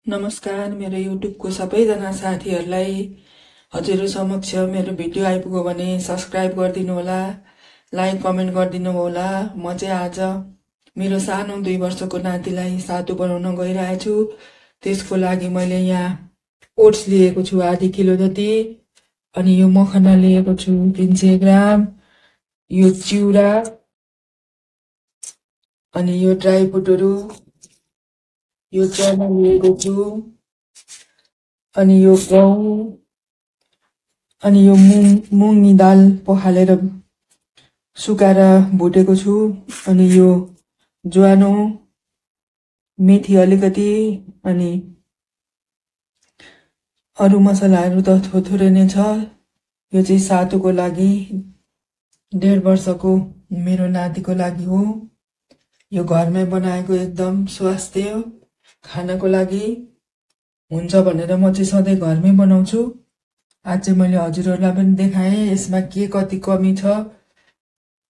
नमस्कार मेरो युट्युबको सबैजना साथीहरूलाई हजुरहरू समक्ष मेरो भिडियो आइपुग्यो भने सब्स्क्राइब गरिदिनु होला, लाइक कमेन्ट गरिदिनु होला। म चाहिँ आज मेरो सानो 2 वर्षको नातिलाई सातु बनाउन गइरहेछु। त्यसको लागि मैले यहाँ ओट्स लिएको छु आधी किलो जति, अनि यो मखना लिएको छु 300 ग्राम, यो चिउरा, अनि यो ड्राई फ्रुटहरू, यो चना लिएको छु, अनि यो गहुँ, अनि यो मुङ्गी दाल पखालेर सुकाएर भुटेको छु, अनि यो ज्वानो, मेथी अलिकति, अनि अरू मसलाहरू त थोरै नै छ। यो चाहिँ सातुको लागि 1.5 वर्षको मेरो नातिको लागि हो। यो घरमै बनाएको एकदम स्वास्थ्य खानाको लागि हुन्छ भनेर म चाहिँ सधैँ घरमै बनाउँछु। आज चाहिँ मैले हजुरहरूलाई पनि देखाएँ यसमा के कति कमी छ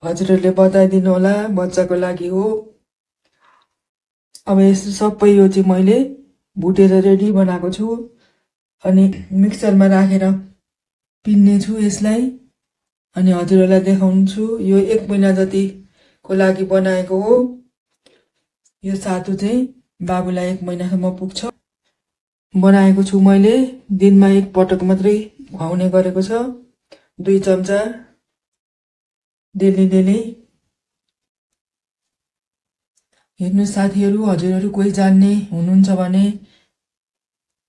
हजुरहरूले बताइदिनु होला। बच्चाको लागि हो। अब यस सबै यो चाहिँ मैले भुटेर रेडी बनाएको छु, अनि मिक्सरमा राखेर पिन्ने छु यसलाई, अनि हजुरहरूलाई देखाउँछु। यो 1 महिना जतिको लागि बनाएको हो। यो सातु चाहिँ बाबुलाई 1 महिनासम्म पुग्छ। बनाएको छु मैले, दिनमा 1 पटक मात्रै खुवाउने गरेको छ, 2 चम्चा डेली। हेर्नु साथीहरू, हजुरहरू कोही जान्ने हुनुहुन्छ भने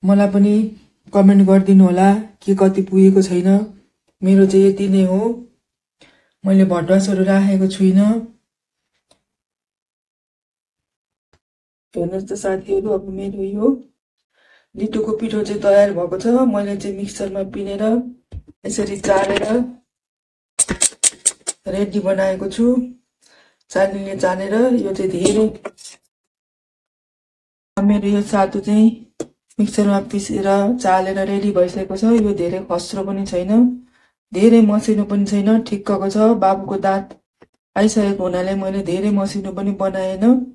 मलाई पनि कमेन्ट गरिदिनु होला के कति पुगेको छैन। मेरो चाहिँ यति नै हो, मैले भटमासहरू राखेको छुइनँ। हेर्नुहोस् त साथीहरू, अब मेरो यो लिटोको पिठो चाहिँ तयार भएको छ। मैले चाहिँ मिक्सरमा पिनेर यसरी चालेर रेडी बनाएको छु, चालनीले चालेर। यो चाहिँ धेरै मेरो यो सातु चाहिँ मिक्सरमा पिसेर चालेर रेडी भइसकेको छ। यो धेरै खस्रो पनि छैन, धेरै मसिनो पनि छैन, ठिक्कको छ। बाबुको दाँत आइसकेको हुनाले मैले धेरै मसिनो पनि बनाएन।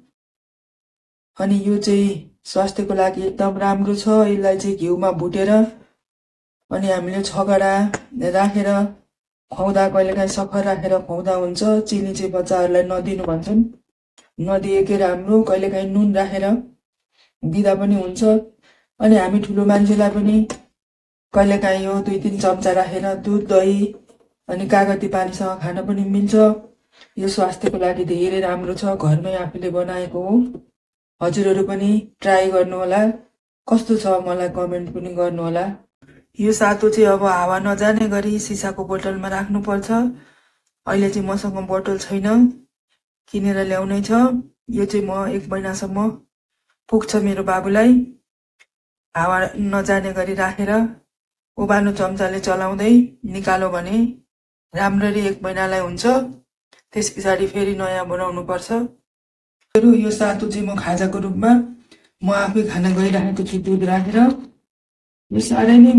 अनि यो चाहिँ स्वास्थ्यको लागि एकदम राम्रो छ। यसलाई चाहिँ घिउमा भुटेर अनि हामीले 6 गडा राखेर खुवाउँदा, कहिलेकाहीँ सखर राखेर खुवाउँदा हुन्छ। चिनी चाहिँ बच्चाहरूलाई नदिनु भन्छन्, नदिएकै राम्रो। कहिलेकाहीँ नुन राखेर दिँदा पनि हुन्छ। अनि हामी ठुलो मान्छेलाई पनि कहिलेकाहीँ यो 2-3 चम्चा राखेर दुध, दही अनि कागती पानीसँग खान पनि मिल्छ। यो स्वास्थ्यको लागि धेरै राम्रो छ, घरमै आफूले बनाएको हो। हजुरहरू पनि ट्राई गर्नु होला, कस्तो छ मलाई कमेन्ट पनि गर्नु होला। यो सातु चाहिँ अब हावा नजाने गरी सिसाको बोतलमा राख्नुपर्छ। अहिले चाहिँ मसँग बोतल छैन, किनेर ल्याउनै छ। यो चाहिँ म 1 महिनासम्म पुग्छ मेरो बाबुलाई। हावा नजाने गरी राखेर उभानो चम्चाले चलाउँदै निकाल्यो भने राम्ररी 1 महिनालाई हुन्छ। त्यस पछाडि फेरि नयाँ बनाउनु पर्छ। यो सातु चाहिँ म खाजाको रूपमा म आफै खान गइरहेको छु दुध राखेर। यो साह्रै नै